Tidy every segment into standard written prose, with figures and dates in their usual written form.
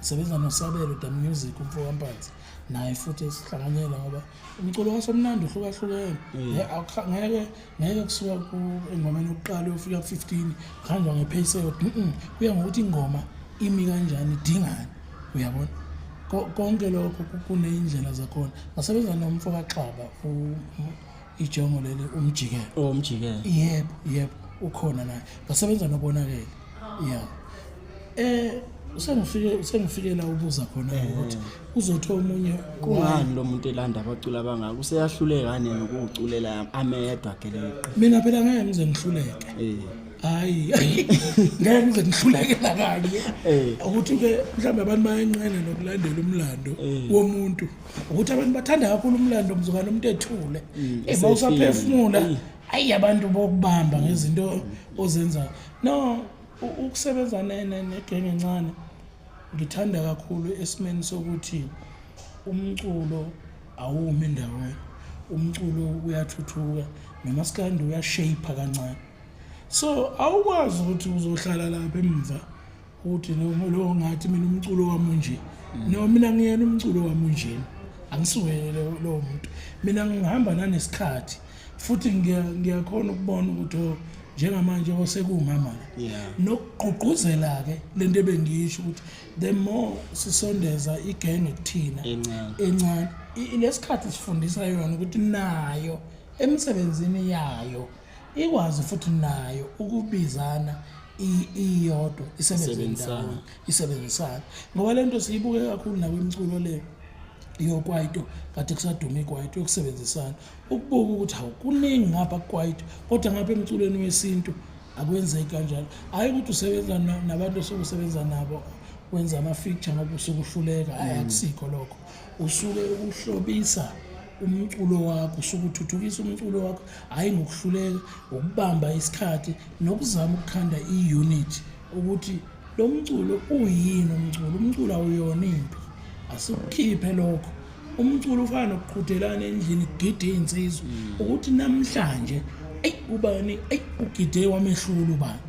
Ngisebenza noSabelo Da Music, umfo kaMpanzi, naye futhi sihlanganyela ngoba umculo waSomnandi uhlukahlukene. Ngeke kusuka engomeni yokuqala uyofika ku-15 kuhanjwa nge-pace eyodwa. Kuya ngokuthi ingoma imi kanjani, idingani, uyabona. Konke lokho kuney'ndlela zakhona. Ngasebenza nomfo kaXaba, ijongo leli, uMjikelo. Oh, uMjikelo. Yebo, ukhona naye. Ngasebenza noBonakele. Yeah. Sengifikela ubuza khona ukuthi uzothi omunye Kungani lo muntu elanda abaculi abangaka, useyahluleka nini ukuwuculela amedwa geleqe? Mina phela ngeke ngize ngihluleke. Hayi, ngeke ngize ngihluleke nakanye. Ukuthi ke mhlawumbe abantu bayanqena nokulandela umlando womuntu, ukuthi abantu bathanda kakhulu umlando mzukwana umuntu ethule, ema usaphefumula, ayi, abantu bokubamba ngezinto ozenza. No, ukusebenza negenge encane ngithanda kakhulu esimeni sokuthi umculo awumi endaweni, umculo uyathuthuka, nomaskandi uyashape kancane, so awukwazi ukuthi uzohlala lapha emva ukuthi lo ngathi mina umculo wami unje. No, mina ngiyena umculo wami unjena, angisuke lowo muntu. Mina ngihamba nanesikhathi futhi ngiyakhona ukubona ukuthi, oh, njengamanje osekumama la nokugqugquzela-ke lento ebengiyisho ukuthi the more sisondeza igenge kuthina encane, encane, lesikhathi sifundisa yona ukuthi nayo emsebenzini yayo ikwazi futhi nayo ukubizana iyodwa, isebenze Isebenzisana. ndawonye, isebenzisana, ngoba lento siyibuke kakhulu nakwimculo le yokwaito, kade kusaduma ikwaito yokusebenzisana, ukubuka ukuthi hawu, kuningi ngapha kukwaito kodwa ngapha emculweni wesintu akwenzeki kanjalo. Hhayi ukuthi usebenza nabantu osuke usebenza nabo wenza ama-feature ngoba usuke uhluleka, hhayi, akusikho lokho. Usuke uhlobisa umculo wakho, usuke uthuthukisa umculo wakho, hhayi ngokuhluleka, ukubamba isikhathi nokuzama ukukhanda i-unit ukuthi lo mculo uyini. Umculo awuyona impi, asikukhiphe lokho. Umculo ufana nokuqhudelana endlini, kugide iy'nsizwa, ukuthi namhlanje eyi ubani, eyi ugide wamehlula ubani,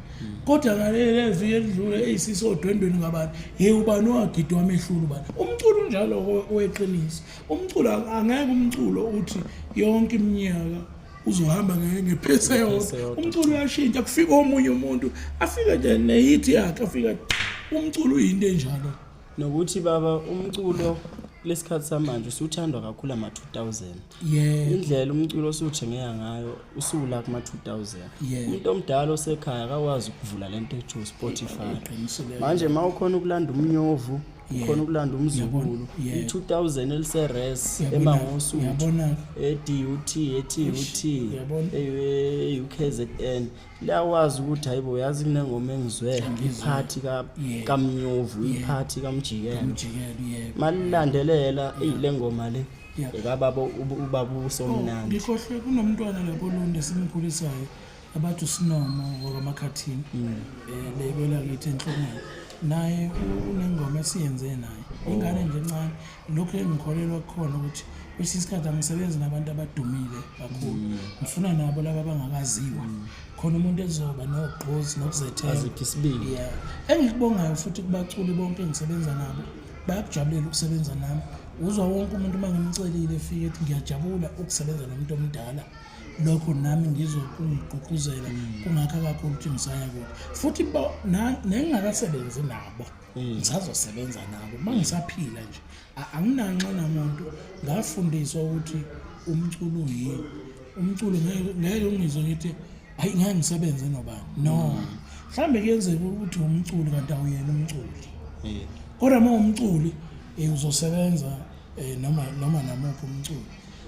kodwa ngaleli viki elidlule eyisisodwendweni kabani, ye ubani owagide wamehlula ubani. Umculo unjalo oweqiniso. Umculo angeke umculo uthi yonke iminyaka uzohamba nge-pace eyodwa. Eyodwa. Umculo uyashintsha, kufika omunye umuntu afike nje ne-hit yakhe, afika. Umculo uyinto enjalo. Nokuthi baba, umculo kulesikhathi samanje usuthandwa kakhulu ama-2000. Indlela umculo osuthengeka ngayo usula kuma-2000. Umuntu omdala osekhaya akakwazi ukuvula lento ethiwa Spotify. Uqinisile. Manje uma ukhona ukulanda umnyovu, ukhona ukulanda umzukulu, i-2000 eliseres eMangosuthu, Uyabona. e-DUT, e-TUT, Uyabona. e-UKZN, liyakwazi ukuthi hayibo, yazi kunengoma engizwe, iphathi kaMnyovu, iphathi kaMjikelo. Umjikelo, yebo. Malilandelela, eyi, le ngoma le ekababa ubaba uSomnandi. Ngikhohlwe, kunomntwana lapho Olundi esimkhulisayo abathi uSinomo wakaMakhathini, le kwelakithi enhlongeni, naye unengoma esiyenze naye, ingane nje encane. Lokhu engikholelwa kukhona ukuthi kwesinye isikhathi angisebenzi nabantu abadumile kakhulu, ngifuna nabo laba abangakaziwa khona umuntu ezoba nogqozi nokuzethemba. Aziphi isibindi. Yeah, engikubongayo futhi kubaculi bonke engisebenza nabo, bayakujabulela ukusebenza nami. Uzwa wonke umuntu uma ngimcelile efike ethi, "Ngiyajabula ukusebenza nomuntu omdala." Lokho nami ngizokungigqugquzela kungakha kakhulu ukuthi ngisaya kude futhi nengingakasebenzi nabo ngisazosebenza nabo uma ngisaphila nje. Anginanxa namuntu. Ngafundiswa ukuthi umculo uyini. Umculo ngeke ungizwe ngithi, "Hayi, ngeke ngisebenze nobani." No, mhlawumbe kuyenzeka ukuthi umculi kanti awuyena umculi, kodwa uma umculi uzosebenza noma namuphi umculi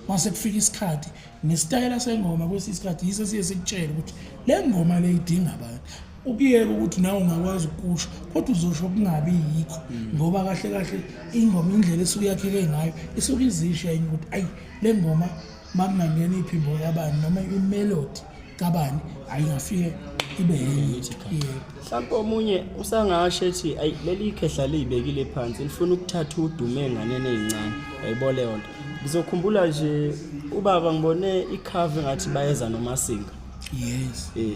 mase kufika isikhathi nesitayela sengoma. Kwesinye isikhathi yiso siye sikutshele ukuthi le ngoma le idinga abantu ukuyeka ukuthi nawe ungakwazi ukukusho kodwa uzosho kungabi yikho, ngoba kahle kahle ingoma indlela esuke yakheke ngayo isuke izisho enye ukuthi, ayi, le ngoma makungangena iphimbo kabani noma i-melody kabani, ayingafike ibe yenye. Yebo. Mhlawumbe omunye usangasho ethi, ayi, leli khehla liyibekile phansi, lifuna ukuthatha udumo ey'nganeni ey'ncane. Yayibo leyo nto. Ngizokhumbula nje ubaba, ngibone ikhava engathi bayeza noMasinga. Yes. Yebo.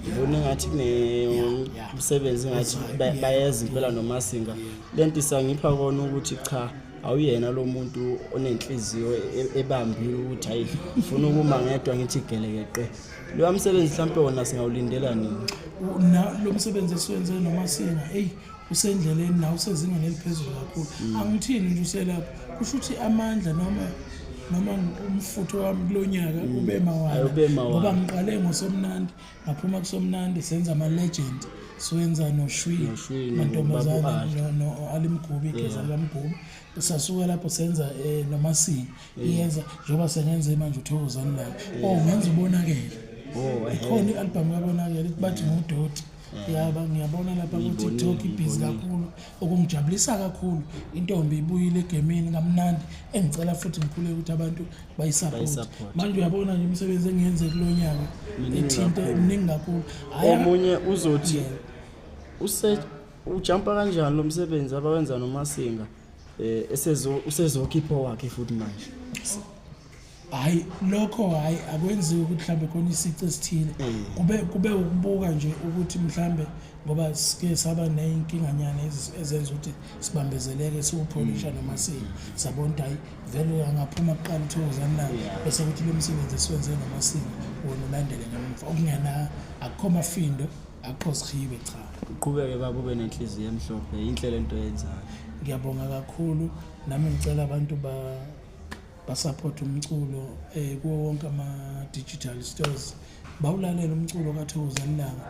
Ngibona ngathi kunemsebenzi ngathi bayeza impela noMasinga. Lento isangipha kona ukuthi cha awuyena lo muntu onenhliziyo ebambile ukuthi hayi ngifuna ukuma ngedwa ngithi gelekeqe. Loya msebenzi mhlampe wona singawulindela nini? Lo msebenzi esiwenze noMasinga, eyi usendleleni nawe usezingeni eliphezulu kakhulu. Angithini nje uselapho, kusho ukuthi amandla noma umfutho wami kulo nyaka ube mawala. Ube mawala. Ngoba ngiqale ngoSomnandi, ngaphuma kuSomnandi senza ama-legend, siwenza noShwi, NoShwi, mantombazane, noBaba u-Ali. no-Ali Mgubi, igeza likaMgubi. Sasuka lapho senza noMasinga. Iyenza njengoba sengenze manje uThokozani la. Oh, ngenza uBonakele. Oh, ehhe. Ikhona i-album kaBonakele, ithi bathi ngudoti. Yaba ngiyabona lapha ku TikTok ibhizi kakhulu, okungijabulisa kakhulu. Intombi ibuyile egemini kamnandi, engicela futhi ngikhuleke ukuthi abantu bayisupport. Bayisupport. Manje uyabona nje imisebenzi engiyenze kulo nyaka Miningi ethinte kakhulu. miningi kakhulu. Hhayi, Omunye uzothi Yeah. use ujumpa kanjani lo msebenzi abawenza noMasinga, usezokhipha wakhe futhi manje. Hayi lokho, hayi akwenziwe ukuthi mhlambe khona isici esithile. Kube ukubuka nje ukuthi mhlambe ngoba sike saba nezinkinganyana ezenza ukuthi sibambezeleke siwupholisha noMasinga. Sabona ukuthi hayi vele angaphuma kuqala uThokozani la, bese kuthi lo msebenzi esiwenze noMasinga wona ulandele ngemva. Okungena akukho mafindo, akukho sihibe cha. Uqhubeke baba ube nenhliziyo emhlophe, inhle lento oyenzayo. Ngiyabonga kakhulu, nami ngicela abantu basupport umculo kuwo wonke ama digital stores, bawulalela umculo kaThokozani Langa.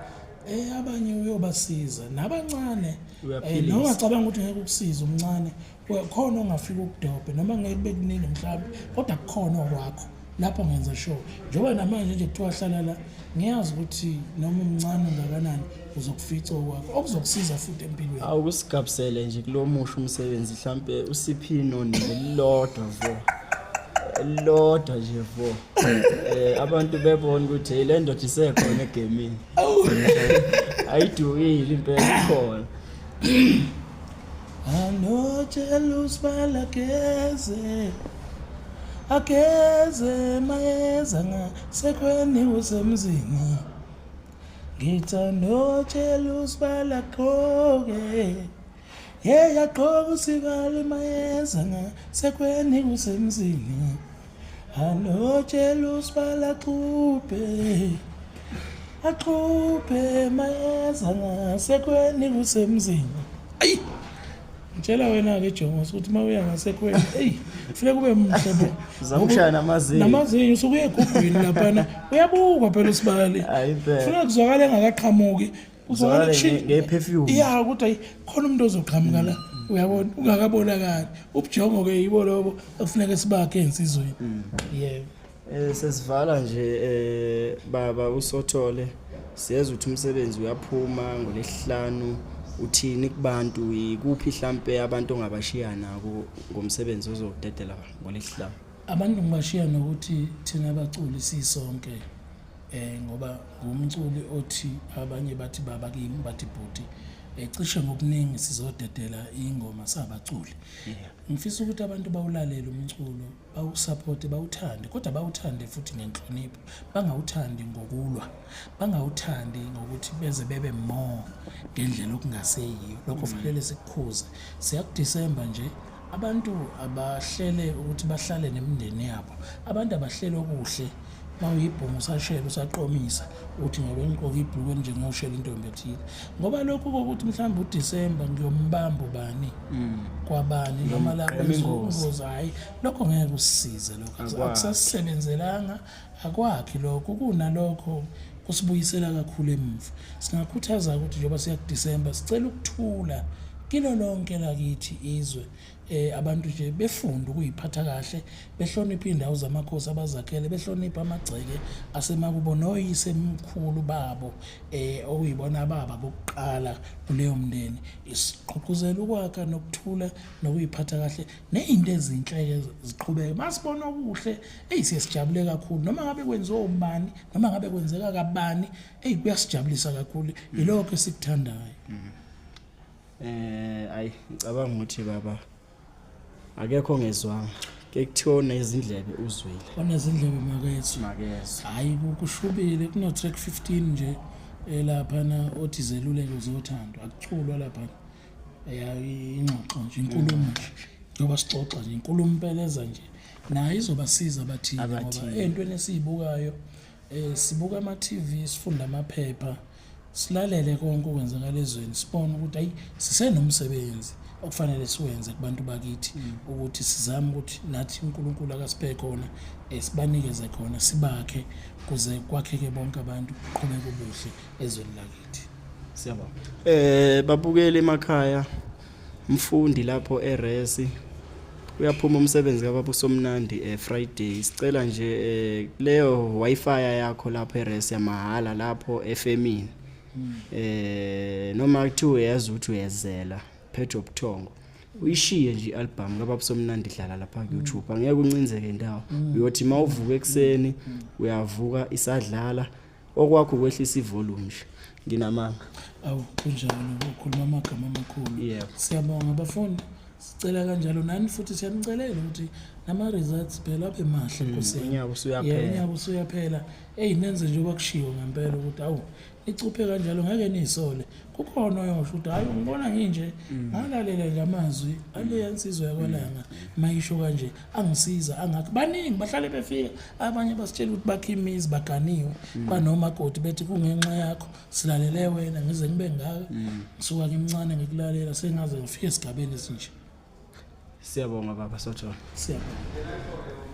Abanye uyobasiza nabancane. Uyaphilisa. Noma ungacabanga ukuthi ngeke ukusize umncane, khona ongafika ukudobhe noma ngeke kube kuningi mhlawumbe, kodwa kukhona okwakho lapho ngenza sure. Njengoba namanje nje kuthiwa hlala la, ngiyazi ukuthi noma umncane ungakanani uzokufica okwakho okuzokusiza futhi empilweni. Awukusigabisele nje kulo musho umsebenzi, mhlambe usiphi inoni elilodwa vo, elilodwa nje vo, abantu bebona ukuthi hey le ndoda isekhona egemini, ayidukile impela ikhona. Anotshela usibala geze ageze mayeza ngasekhweni usemzini, ngithanotshela usibala gqoke yeya gqoka usibala mayeza ngasekhweni usemzini, anotshela usibala xubhe axubhe mayeza ngasekhweni kusemzini. Ayi ngitshela wena-ke Jongosi ukuthi uma uya ngasekhweni, eyi kufuneka kube muhle bo. Uzama ukushaya namazinyo. Namazinyo usuke uye egugwini laphana, uyabukwa phela usibali. Hayi impela. Kufuneka kuzwakale engakaqhamuki. Kuzwakale Kuzwakale nge-perfume. Ya, ukuthi hayi khona umuntu ozoqhamuka la, uyabona, ungakabonakali. Ubujongo-ke yibo lobo okufuneka sibakhe ensizweni. Yebo. Sesivala nje baba uSothole, siyezwa ukuthi umsebenzi uyaphuma ngolesihlanu, uthini kubantu, ikuphi mhlambe abantu ongabashiya nako ngomsebenzi ozodedela ngolesihlanu? Abantu ngibashiya nokuthi thina abaculi sisonke, ngoba ngumculi othi abanye bathi baba kimi, bathi bhuti, cishe ngokuningi sizodedela ingoma sabaculi. Ngifisa ukuthi abantu bawulalele umculo, bawusupporte, bawuthande, kodwa bawuthande futhi ngenhlonipho, bangawuthandi ngokulwa, bangawuthandi ngokuthi beze bebe more ngendlela okungaseyiyo. Lokho kufanele sikukhuze. Siya kuDisemba nje, abantu abahlele ukuthi bahlale nemindeni yabo, abantu abahlele okuhle. Mawuyibhungu usashela usaqomisa uthi ngoba ngigqoke ibhulukwe nje ngiyoshela intombi ethile, ngoba lokhu kokuthi mhlawumbe uDisemba ngiyombamba ubani kwabani noma la Ngiyomgqema kwenziwa ingozi. ingozi, hhayi lokho ngeke kusisize lokho. Akwakhi. Akusasisebenzelanga, akwakhi lokho, kunalokho kusibuyisela kakhulu emuva. Singakhuthaza ukuthi njengoba siya kuDisemba sicela ukuthula kilo lonke lakithi izwe. Abantu nje befunde ukuyiphatha kahle, behloniphe iy'ndawo zamakhosi abazakhele, behloniphe amagceke asemakubo noyisemkhulu babo, okuyibona baba bokuqala kuleyo mndeni. Sigqugquzela ukwakha nokuthula nokuyiphatha kahle, ney'nto ezinhle-ke ziqhubeke. Masibona okuhle, eyi siye sijabule kakhulu, noma ngabe kwenziwa ubani, noma ngabe kwenzeka kabani, eyi kuyasijabulisa kakhulu. Yilokho esikuthandayo. Ayi, ngicabanga ukuthi baba akekho ongezwanga. Ke kuthiwa onezindlebe uzwile. Onezindlebe makezwe. Makezwe. Hayi kushubile kuno track 15 nje elaphana othi zeluleko zothando akuculwa laphana. Ya ingxoxo nje inkulumo nje. Njengoba sixoxa nje inkulumo impeleza nje. Nayo izobasiza abathile ngoba Abathile. entweni esiyibukayo sibuka ama TV sifunda amaphepha silalele konke okwenzakala ezweni sibone ukuthi ayi sisenomsebenzi okufanele siwenze kubantu bakithi ukuthi sizame ukuthi nathi uNkulunkulu akasiphe khona sibanikeze khona sibakhe kuze kwakheke bonke abantu kuqhubeke ubuhle ezweni lakithi. Siyabonga. Babukele emakhaya mfundi lapho eResi uyaphuma umsebenzi kababa uSomnandi Friday. Sicela nje leyo wifi yakho lapho eResi yamahala lapho efemini. Noma kuthiwa uyazi ukuthi uyezela phethe ubuthongo. Uyishiye nje ialbum kababa uSomnandi idlala lapha ku YouTube. Angeke uncinzeke indawo. Uyothi mawuvuka ekseni uyavuka isadlala okwakho kwehlisa ivolume nje. Nginamanga. Awu kunjalo ukhuluma amagama amakhulu. Yebo. Siyabonga abafundi. Sicela kanjalo nani futhi siyanicelela ukuthi nama results phela abe mahle Nkosi. Unyaka usuyaphela. Yebo, unyaka usuyaphela. Hey nenze njengoba kushiwo ngempela ukuthi awu nicuphe kanjalo ngeke nisole. Kukhona oyosho ukuthi hayi ngibona nginje ngalalela nje amazwi aleya insizwa yakwaLanga mayisho kanje angisiza angakho. Baningi bahlale befika abanye basitshela ukuthi bakhe imizi baganiwe banomakoti bethi kungenxa yakho silalele wena ngize ngibe ngaka ngisuka ngimncane ngikulalela sengaze ngifike esigabeni esinje. Siyabonga baba Sothola. Siyabonga.